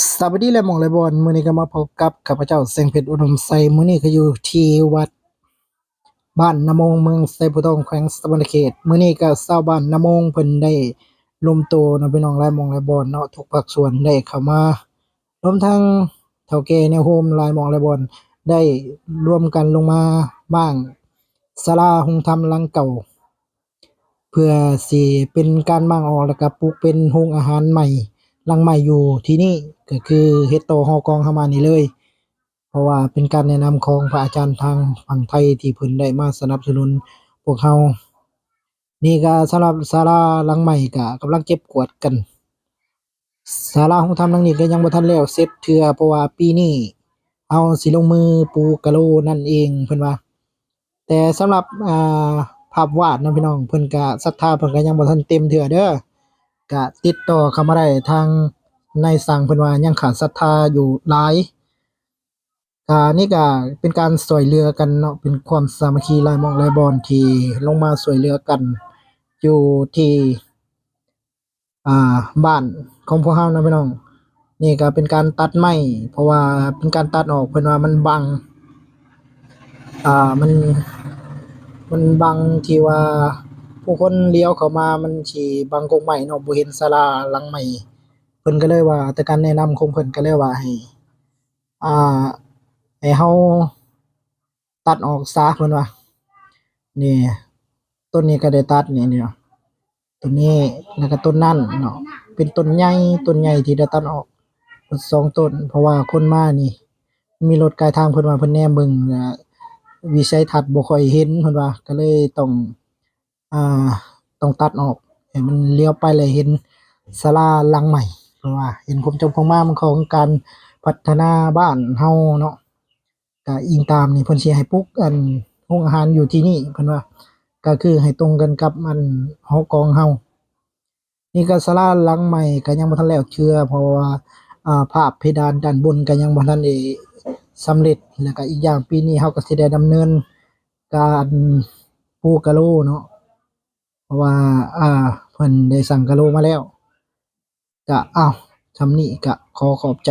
ສະບາຍດີ ຫຼາຍໝ່ອງຫຼາຍບ່ອນ. ມື້ນີ້ກໍມາພົບກັບຂ້າພະເຈົ້າ ແສງເພັດ ອຸດົມໄຊ. ມື້ນີ້ກໍຢູ່ທີ່ວັດບ້ານນາໂມງ ເມືອງໄຊພູທອງ ແຂວງສະຫວັນນະເຂດ. ມື້ນີ້ກໍຊາວບ້ານນາໂມງເພິ່ນໄດ້ລວມໂຕເນາະ ພີ່ນ້ອງ ຫຼາຍໝ່ອງຫຼາຍບ່ອນເນາະ, ທຸກພາກສ່ວນໄດ້ເຂົ້າມາ ລວມທັງເຖົ້າແກ່ແນວໂຮມຫຼາຍໝ່ອງຫຼາຍບ່ອນ ໄດ້ລວມກັນລົງມາມ້າງສາລາໂຮງທຳຫຼັງເກົ່າ ເພື່ອຊິເປັນການມ້າງອອກ ແລ້ວກໍປຸກເປັນໂຮງອາຫານໃໝ່ ຫຼັງໃໝ່ຢູ່ທີ່ນີ້ ກໍຄືເຮັດຕໍ່ຫໍກອງເຮົາມານີ້ເລີຍ. ເພາະວ່າເປັນການແນະນຳຂອງພະອາຈານທາງຝັ່ງໄທ ທີ່ເພິ່ນໄດ້ມາສະໜັບສະໜູນພວກເຮົາ. ນີ້ກໍສຳລັບສາລາຫຼັງໃໝ່ ກໍກຳລັງເກັບກວາດກັນ. ສາລາໂຮງທຳຫຼັງນີ້ກໍຍັງບໍ່ທັນແລ້ວເສັດເທື່ອ ເພາະວ່າປີນີ້ເຮົາຊິລົງມືປູກະໂລນັ້ນເອງ ເພິ່ນວ່າ. ແຕ່ສຳລັບ ອ່າ ພາບວາດເນາະ ພີ່ນ້ອງ, ເພິ່ນກະສັດທາ ເພິ່ນກະຍັງບໍ່ທັນເຕັມເທື່ອເດີ. ກະຕິດຕໍ່ເຂົ້າມາໄດ້ທາງນາຍຊ່າງ ເພິ່ນວ່າຍັງຂາດສັດທາຢູ່ຫຼາຍ. ກະ ນີ້ກະເປັນການຊ່ວຍເຫຼືອກັນເນາະ, ເປັນຄວາມສາມັກຄີຫຼາຍໝ່ອງຫຼາຍບ່ອນ ທີ່ລົງມາຊ່ວຍເຫຼືອກັນຢູ່ທີ່ ອ່າ ບ້ານຂອງພວກເຮົາເນາະ ພີ່ນ້ອງ. ນີ້ກໍເປັນການຕັດໄມ້ ເພາະວ່າເປັນການຕັດອອກ ເພິ່ນວ່າມັນບັງ ອ່າ ມັນ ມັນບັງທີ່ວ່າຜູ້ຄົນຫຼຽວເຂົ້າມາ ມັນຊິບັງກົກໄມ້ເນາະ, ບໍ່ເຫັນສາລາຫຼັງໃໝ່. ເພິ່ນກໍເລີຍວ່າ ແຕ່ການແນະນຳຂອງເພິ່ນກໍເລີຍວ່າໃຫ້ ອ່າ ໃຫ້ເຮົາຕັດອອກຊະ ເພິ່ນວ່າ. ນີ້ ຕົ້ນນີ້ກໍໄດ້ຕັດ ນີ້ ນີ້ ຕົ້ນນີ້ ແລ້ວກໍຕົ້ນນັ້ນເນາະ, ເປັນຕົ້ນໃຫຍ່ ຕົ້ນໃຫຍ່ທີ່ໄດ້ຕັດອອກ ສອງຕົ້ນ. ເພາະວ່າຄົນມານີ້ ມີລົດກາຍທາງ ເພິ່ນວ່າເພິ່ນແນມເບິ່ງ ແລ້ວວິໄສທັດບໍ່ຄ່ອຍເຫັນ ເພິ່ນວ່າ, ກໍເລີຍຕ້ອງ ອ່າ ຕ້ອງຕັດອອກ ໃຫ້ມັນຫຼຽວໄປແລ້ວເຫັນສາລາຫຼັງໃໝ່. ເພາະວ່າເຫັນຄວາມຈົບຄວາມງາມຂອງການພັດທະນາບ້ານເຮົາເນາະ, ກະອີງຕາມນີ້ ເພິ່ນຊິໃຫ້ປຸກ ອັນ ໂຮງອາຫານຢູ່ທີ່ນີ້ ເພິ່ນວ່າ, ກະຄືໃຫ້ຕົງກັນກັບ ອັນ ຫໍກອງເຮົາ. ນີ້ກະສາລາຫຼັງໃໝ່ກະຍັງບໍ່ທັນແລ້ວເທື່ອ ເພາະວ່າ ອ່າ ພາບເພດານດ້ານບົນກະຍັງບໍ່ທັນໄດ້ສຳເລັດ. ແລ້ວກະອີກຢ່າງ ປີນີ້ເຮົາກະຊິໄດ້ດຳເນີນການປູກະໂລເນາະ, ເພາະວ່າ ອ່າ ເພິ່ນໄດ້ສັ່ງກະໂລມາແລ້ວ. ກະ ເອົ້າ ຊ່ຳນີ້ກະຂໍຂອບໃຈ